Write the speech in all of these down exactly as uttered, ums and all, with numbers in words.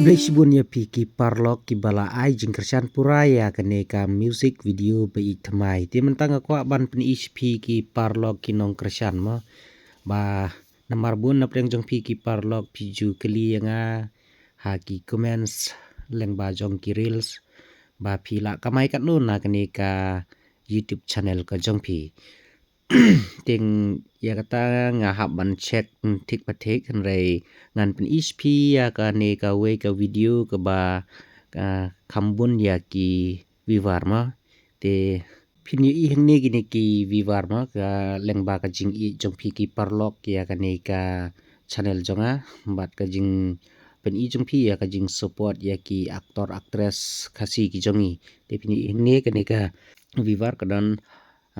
Khublei shibun ïa phi ki paralok kiba la ai jingkyrshan pura ïa kane ka music video ba ïeit thymmai. Te mynta nga kwah ban pyni sha phi ki paralok ki nongkyrshan mo. Ba namar bun na pdeng jong phi ki paralok phi ju kylli ïa nga ha ki comments lyngba jong ki reels ba phi la kamai katno na kane ka YouTube channel ka jong phi. Te ïa kata nga hap ban check thik pa thik, hynrei ngan pyni sha phi ïa kane kawei ka video kaba, ah, kham bun ïa ki viewer mo. Te phin ïohi hangne kine ki viewer mo, ka lyngba ka jingïeit jong phi ki paralok ïa kane ka channel jong nga, bad ka jingpyni jong phi ïa ka jingsupport ïa ki actor actress Khasi ki jong ngi. Te phin ïohi hangne kane ka viewer ka don,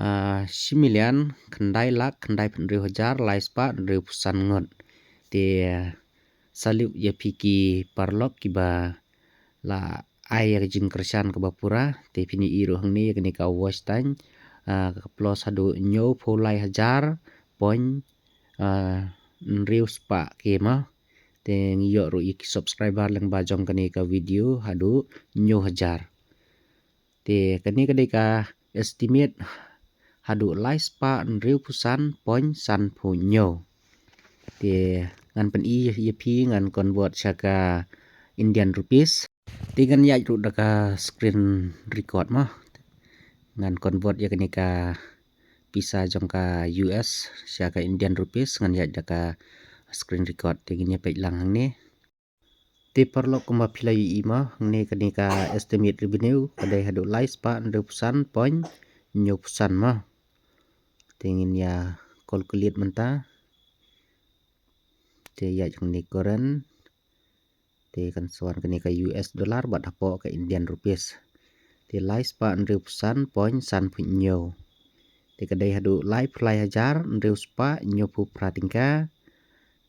ah, shi million khyndai lak khyndai phew hynriew hajar lai spah hynriew phew san ngut. Te, ah, salute ïa phi ki paralok kiba la ai ïa ka jingkyrshan kaba pura. Te phin ïohi ruh hangne ïa kane ka watch time, ah, ka plus haduh hynñiew phew lai hajar point, ah, hynriew spah K mo. Te ngi ïoh ruh ïa ki subscriber lyngba jong kane ka video haduh hynñiew hajar. Te kane ka dei ka estimate haduh lai spah hynriew phew san point san phew hynñiew. Te ngan pyni ïa phi, ngan convert sha ka Indian rupees. Te ngan ïaid ruh da ka screen record mo. Ngan convert ïa kane ka pisa jong ka U S sha ka Indian rupees, ngan ïaid da ka screen record. Te ngin ïa peit lang hangne. Te paralok, kumba phi la ïohi mo, hangne kane ka estimate revenue ka dei haduh lai spah hynriew phew san point hynñiew phew san mo. Te ngin ïa calculate mynta. Te ïa jong ne current. Te kan sa wan kane ka U S dollar bad hapoh ka Indian rupees. Te lai spah hynriew phew san point san phew hynñiew. Te ka dei haduh lai phew lai hajar hynriew spah hynñiew phew phra tyngka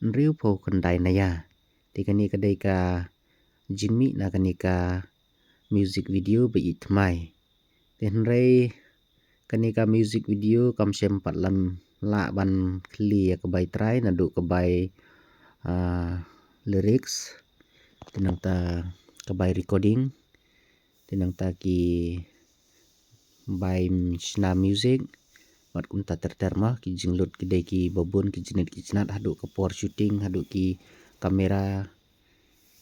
hynriew phew khyndai naïa. Te kane ka dei ka jingmih na kane ka music video ba ïeit thymmai. Te hynrei kane ka music video kam shym pat la lah ban khlieh ïa ka bai trai naduh ka bai, ah, lyrics, te nangta ka bai recording, te nangta ki bai shna music, bad kumta ter ter mo. Ki jinglut ki dei kiba bun, ki jinglut ki jinglut haduh ka por shooting, haduh ki camera,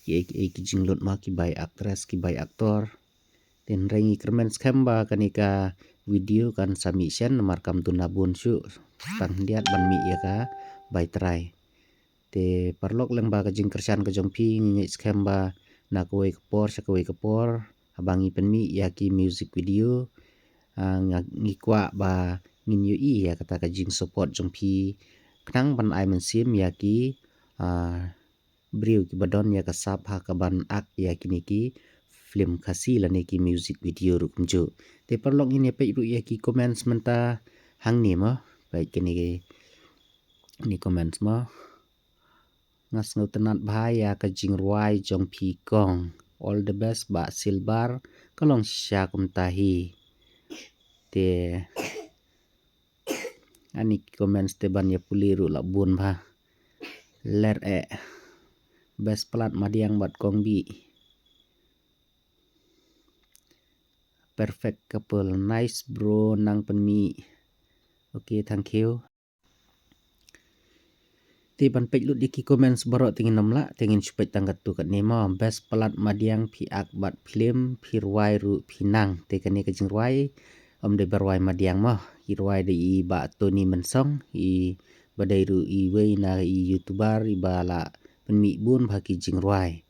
ki ei ki ei ki jinglut mo, ki bai actress, ki bai actor. Te hynrei ngi kyrmen skhem ba kane ka video kan sa mih shen namar kam duna bun shuh, tang khyndiat ban mih ïa ka bai trai. Te paralok, lyngba ka jingkyrshan ka jong phi ngi ngeit skhem ba na kawei ka por sha kawei ka por haba ngi pynmih ïa ki music video, ah, nga, ngi kwah ba ngin ïohi ïa kata ka jingsupport jong phi khnang ban ai mynsiem ïa ki, ah, briew kiba don ïa ka sap ha kaban act ïa kine ki film Khasi lane ki music video ruh kumjuh. Te paralok, ngin ïa peit ruh ïa ki comments mynta hangne mo. Peit kine ki, ni comments mo. Nga sngewtynnat bha ïa ka jingrwai jong phi kong. All the best Bah Silver, ka long shisha kumta hi. Te ani ki comments te ban ïa pule ruh la bun bha. Ler eh. Best palat madiang bad kong Bih. Perfect couple. Nice bro, nang pynmih. Okay, thank you. Te ban peit lut ïa ki comments baroh te ngin ym lah, te ngin shu peit tang katto katne mo. Best palat madiang, phi act bad film, phi rwai ruh phi nang. Te kane ka jingrwai ym dei ba rwai madiang mo. I rwai da i Bah Tony Mynsong, iba dei ruh iwei na i YouTuber iba la pynmih bun bha ki jingrwai.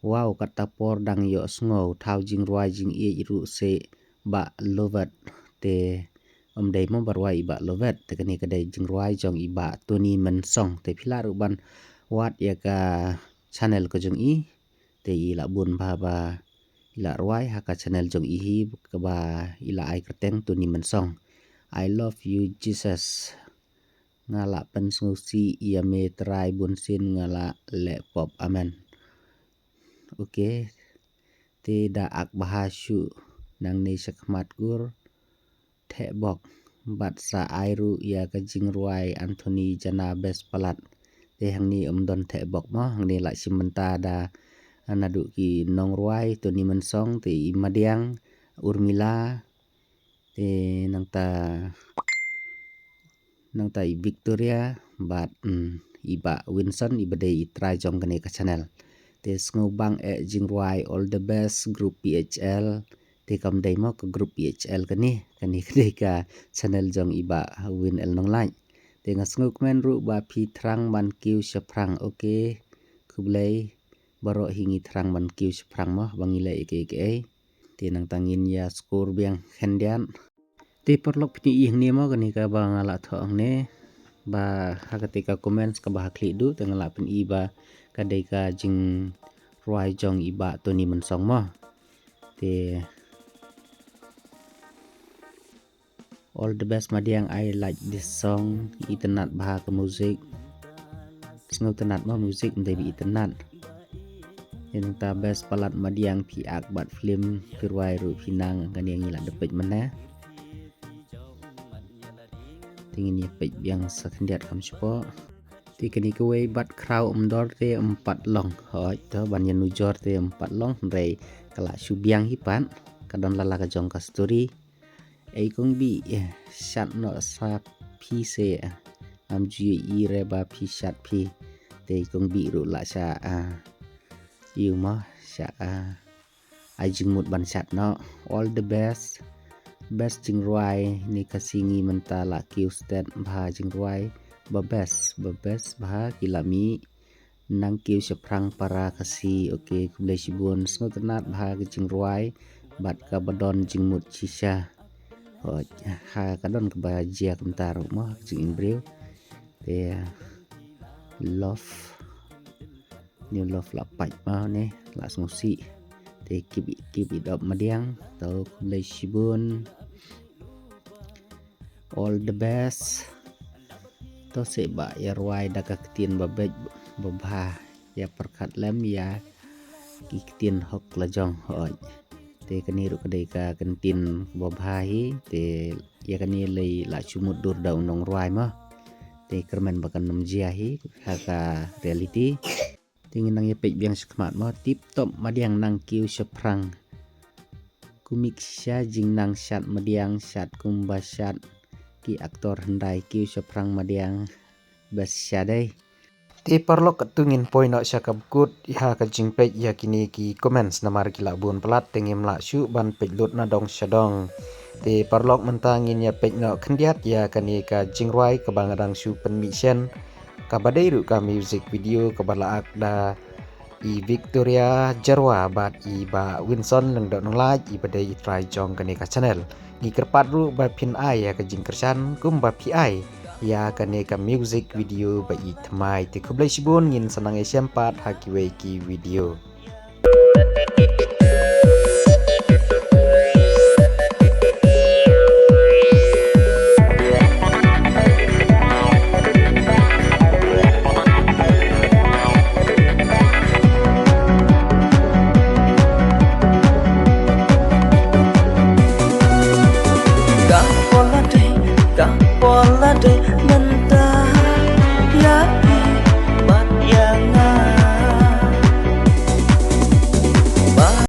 Wow, kata por dang ïohsngew, thaw jingrwai jingïeit ruh se Bah Lovet. Te ym dei mo ba rwai i Bah Lovet, te kane ka dei jingrwai jong i Bah Tony Mynsong. Te phi lah ruh ban wad ïa ka channel ka jong i, te i la bun bha ba i la rwai ha ka channel jong i hi kaba i la ai kyrteng Tony Mynsong. I love you Jesus. Nga la pynsngewsih ïa me Trai, bunsien nga la leh pop. Amen. Okay. Te da ak bha shuh, nangne shakhmat kur theh bok. Bad sa ai ruh ïa ka jingrwai Anthony Jana best palat. Te hangne ym don theh bok mo, hangne la shim bynta da Naduh ki nongrwai Tony Mynsong, te i Madiang Urmila, te nangta nangta i Victoria bad, mm, i Bah Winson iba dei i trai jong kane ka channel. Te sngewbang eh jingrwai, all the best group P H L. Te kam dei mo ka group P H L kane, kane ka dei ka channel jong i Bah Win L Nonglait. Te nga sngewkmen ruh ba phi thrang ban kiew shaphrang. Okay, khublei baroh hi, ngi thrang ban kiew shaphrang mo ba ngi leh ïa kiei kiei. Te nangta ngin ïa score biang khyndiat. Te paralok, phi ïohi hangne mo, kane kaba nga la thoh hangne, ba ha kata ka comments kaba ha khlieh duh, te nga la pyni ba ka dei ka jingrwai jong i Bah Tony Mynsong mo. Te all the best Madiang, I like this song. Itynnad bha ka music. Sngewtynnad mo music, ym dei ba itynnad. Nangta best ballad Madiang, phi ak bad film, phi rwai ruh phi nang, kane ngi la dep peit mynne. Te ngin ïa peit biang sa khyndiat kham shapoh. Te kane kawei, bad khraw ym dor te ym pat long. Hooid, to ban ïanujor te ym pat long, hynrei ka la shu biang hi pat. Ka don la la ka jong ka story. Ei kong Bih, eh, shat noh sa phi se, eh. Ngam ju ïohi re ba phi shat phi. Te kong Bih ruh la shah, ah, ïoh mo, shah, ah, ai jingmut ban shat noh. All the best. Best jingrwai, ne ka sngi mynta la kiew stet bha jingrwai. Ba best, ba best bha ki la mih. Nang kiew shaphrang para Khasi. Okay, khublei shibun, sngewtynnad bha ka jingrwai bad kaba don jingmut shisha. Hooid, ha ka don kaba jia kumta ruh mo, ka jingim briew. Te love, new love la pait mo ne, la sngewsih. Te keep it, keep it up Madiang. To khublei shibun. All the best. To seh ba ïa rwai da ka ktien ba beit ba bha, ïa pyrkhat lem ïa ki ktien hok la jong, hooid. Te kane ruh ka dei ka ktien ba bha hi, te ïa kane lei la shu mutdur da u nongrwai mo. Te kyrmen ba kan ym jia hi ha ka reality. Te ngin nang ïa peit biang shakhmat mo. Tip top Madiang, nang kiew shaphrang. Kumik sha jingnang shat Madiang, shat kumba shat ki actor hyndai, kiew shaphrang Madiang. Best sha dei. Te paralok, katto ngin poi noh sha kaba kut ha ka jingpeit ïa kine ki comments, namar ki la bun palat te ngim lah shuh ban peit lut na dong sha dong. Te paralok, mynta ngin ïa peit noh khyndiat ïa kane ka jingrwai kaba nga dang shu pynmih shen, kaba dei ruh ka music video kaba la ak da i Victoria Jyrwa bad i Bah Winson Lyngdoh Nonglait, iba dei i trai jong kane ka channel. Ngi kyrpad ruh ba phin ai ïa ka jingkyrshan kumba phi ai ïa kane ka music video ba i thymmai. Te khublei shibun, ngin sa nang ïashem pat ha kiwei ki video. Ka por la dei, ka por la dei, mynta